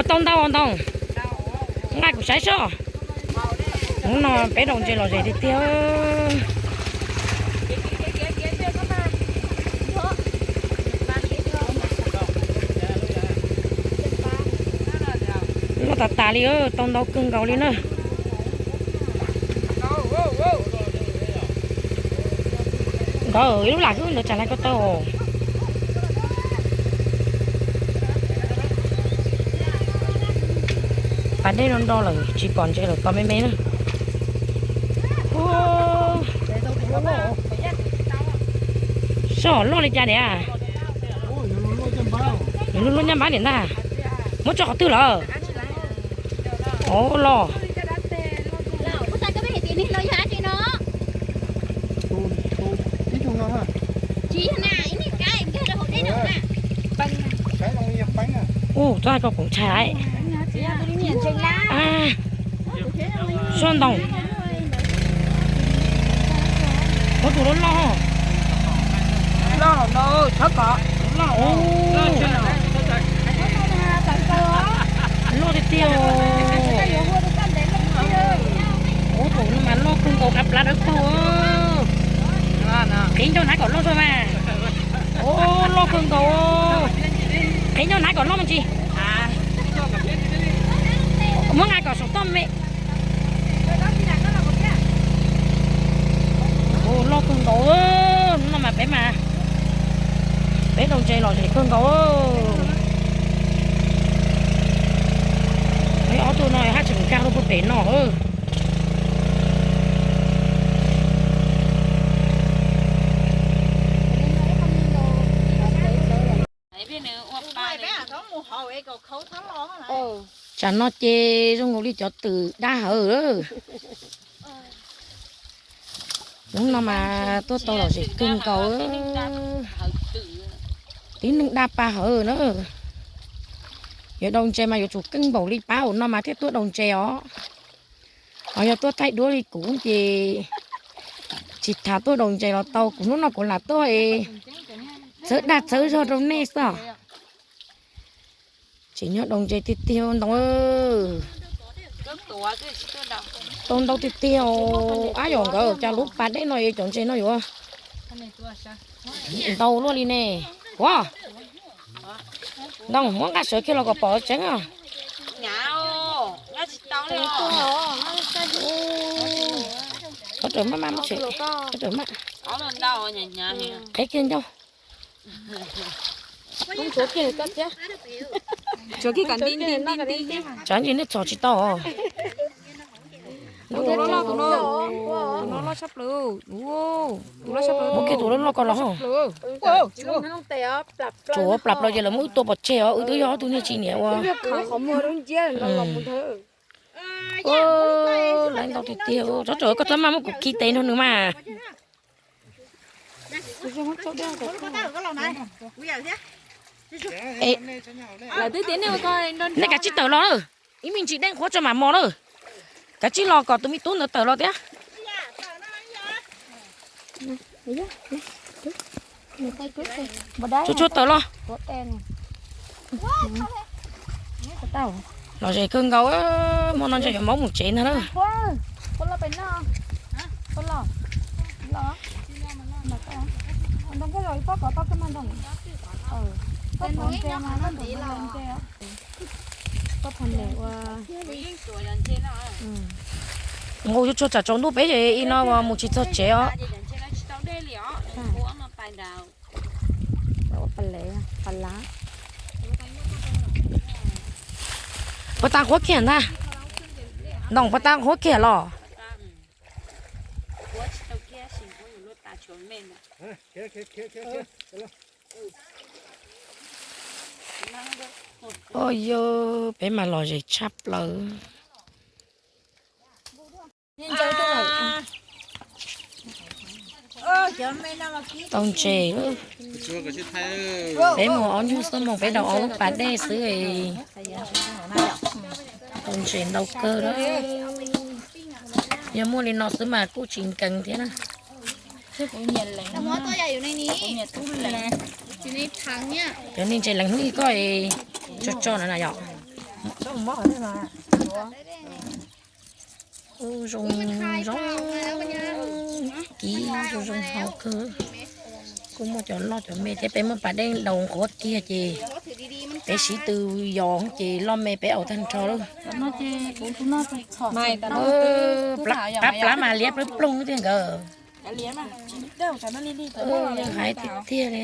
Tau ntau ntau, nqa kuv saib soj. Hnub no peb daus ntses lom zem tiag tiag. Loj tas tas li, tau ntau kawg nkaus li na. Nkawd ib lub lam hwj ntawd tsam lais ko taw. Pas dej no nro lawm tsis pom ntses lawm, tos me me na. Soj loj li cas niam? Nws loj loj nyab npab niam ntag. Muab tso qhov twg lawm? Ov los. Ub, txhob hais kom poob tshais. Soj ntoo. Muab tus loj loj. Loj no, txhob kom. Loj tiag tiag. Ub, tus no mas loj kawg nkaus, qab plab dawb paug. Qhib ncauj hnav kom loj tso mas. Ub, loj kawg nkaus. Qhib ncauj hnav kom loj me ntsis. Muab nqa kom saum toj me. Ub, loj kawg nkaus. Hnub no mas peb mas, peb daus ntses lom zem kawg nkaus. Peb ob tug no haj tseem nkag rau puag pem no. Tsam no ces zoo nkaus li cov twm daj hawv. Hnub no mas tuaj tau lom zem kawg nkaus. Tib neeg daj pa hawv na. Yuav daus ntses mas yuav tsum keej npaum li pab hauv no mas thiaj tuaj daus ntses os. Ho yog tuaj thaij duab li kuv ces tsis tas tuaj daus ntses los tau. Kuv hnub no kuv lam tuaj es txhawb dag txhawb zog rau nej xwb. Tseem nyob daus ntses tiag tiag ntoo. Tau ntau tiag tiag. Ab, yog nkawd cas lub pas dej no es cov ntses no yuav ntau luaj li ne. Ua ntoo, muab nqa sawv kiag los kom pom tseeb os. Qhov rawm maj maj, qhov rawm maj. Qheb kiag ncauj. Tsam ntsis nej txhom tsis tau. Tus no loj, tus no loj tshaj plaws. Tus loj tshaj plaws, muab kiag tus loj loj ko los. Tsuav plam plaws ces lawv muab wb tua pov tseg os, wb twb yog ob tug niag tsis niam ua. Laiv ntau tiag tiag, tsob tsuas koj txhob maj muab kuv khi tes nrog nws mas. Nej kav tsij tawm los na, ib me ntsis dej nqhuab tso mam mos na. Kav tsij los kom tus me tub ntawd tawm los thiab. Tsuag tsuag tawm los. Lom zem kawg nkaus, hmo no ntshe yuav maub mus tsev ntag na. Nqus yuav tsuag tsam tsaus ntuj peb ces ib no mus tsis txog tsev os. Puas tau nqhuab kiag ntag? Ntoos, puas tau nqhuab kiag los? Ua yog peb mas lom zem tshaj plaws. Tau ntses. Peb mus ob nyuag xuab moos peb daus ob lub pas dej xwb. Tau ntses ntau kawg lawm. Yog muaj li no xwb mas kuj tsis nkees thiab na. Cov niag ntses lees hnub ib koj tso tso na yom. Zoo zoo, kiv zoo zoo haus kawg. Kuj muaj cov loj cov me thiab, peb muaj pas dej daus nqhuav kiag ces peb sib tw yos ces loj me peb aus tag nrho lawm. Qab plab mas liab ploog ploog thiab nkawd. Yeej hais tiag tiag li.